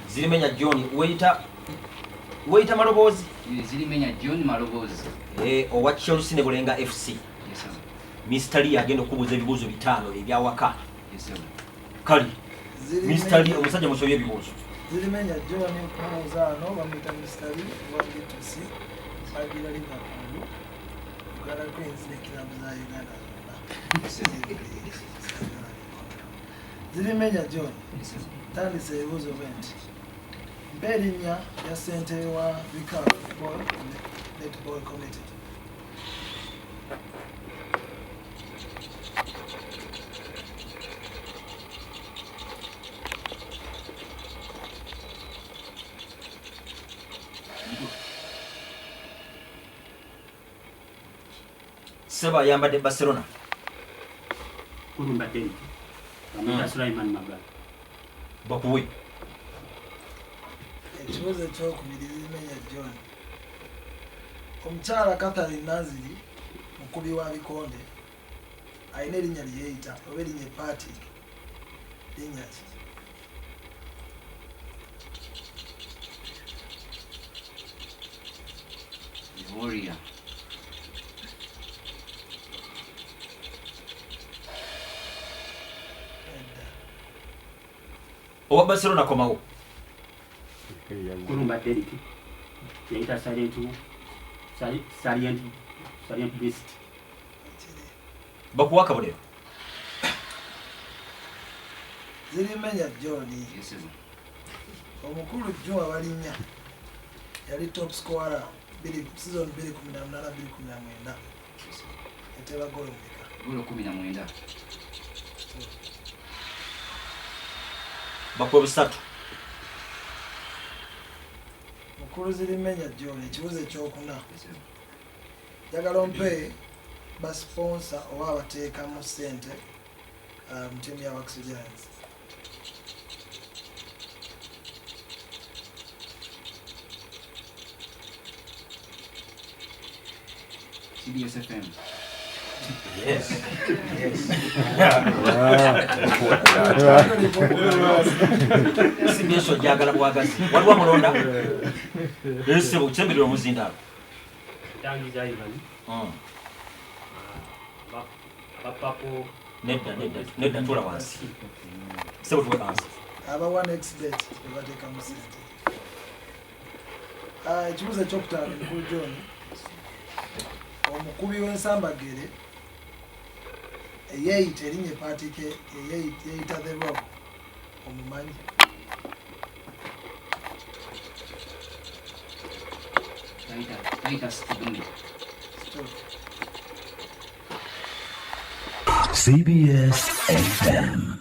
Zirimenya John weyita weyita Maloboozi. Zirimenya John Maloboozi. Eh, owa Chelsea ne Bulenga FC. Yes, sir. Mr. Lee agenda okubuuza ebibuuzo bitaano ebyawaka. Yes, sir. Kale Mr. Lee omusajja musobye ebibuuzo. Zirimenya John okubuuza ano bamuyita Mr. Lee owa B2C agira Liverpool, Uganda Cranes ne club za Uganda zonna. Zirimenya John. Yes, sir. Tandise ebibuuzo bwe nti mpa erinnya lya ssentebe wa Bika Football Netball Committee. Ssebo ayambadde Barcelona. Kulumba Derrick. Bamuyita Sulaiman Magala. Bakuwe. Ekibuuzo ekyokubiri Zirimenya John. Omukyala Catherine Nanziri mukubi wa bikonde alina erinnya lye yeeyita oba erinnya epaatiike linnya ki? The Warrior. Nedda. Owa Barcelona komawo. Kulumba Derrick. Yayita Silent Silent Silent Beast. Kiri. Bakuwa akabonero. Zirimenya John. Yes, sir. Omukulu Juma Balinnya yali top scorer season 2018 2019. Yes, sir. Yateeba ggoolo mmeka? Golo 19. Bakuwe busatu. Mukulu Zirimenya John, ekibuuzo ekyokuna. Yes, sir. Njagala ompe ba sponsor oba abateekamu ssente mu ttiimu ya Wakiso Giants. CBS FM. Yes. Yes. CBS ojagala bwagazi. Waliwo amulonda? Ssebo kusembera omuzindaalo. Ntangiza Ivan. Abapapo. Nedda nedda nedda tula wansi. Ssebo tuwe wansi. Aba 1xBet be bateekamu ssente. Ekibuuzo ekyokutaano mukulu John. Omukubi w'ensambagere eyeeyita erinnya epaatiike yeeyita The Rock omumanyi? Titus Kidumi. Stop. CBS FM.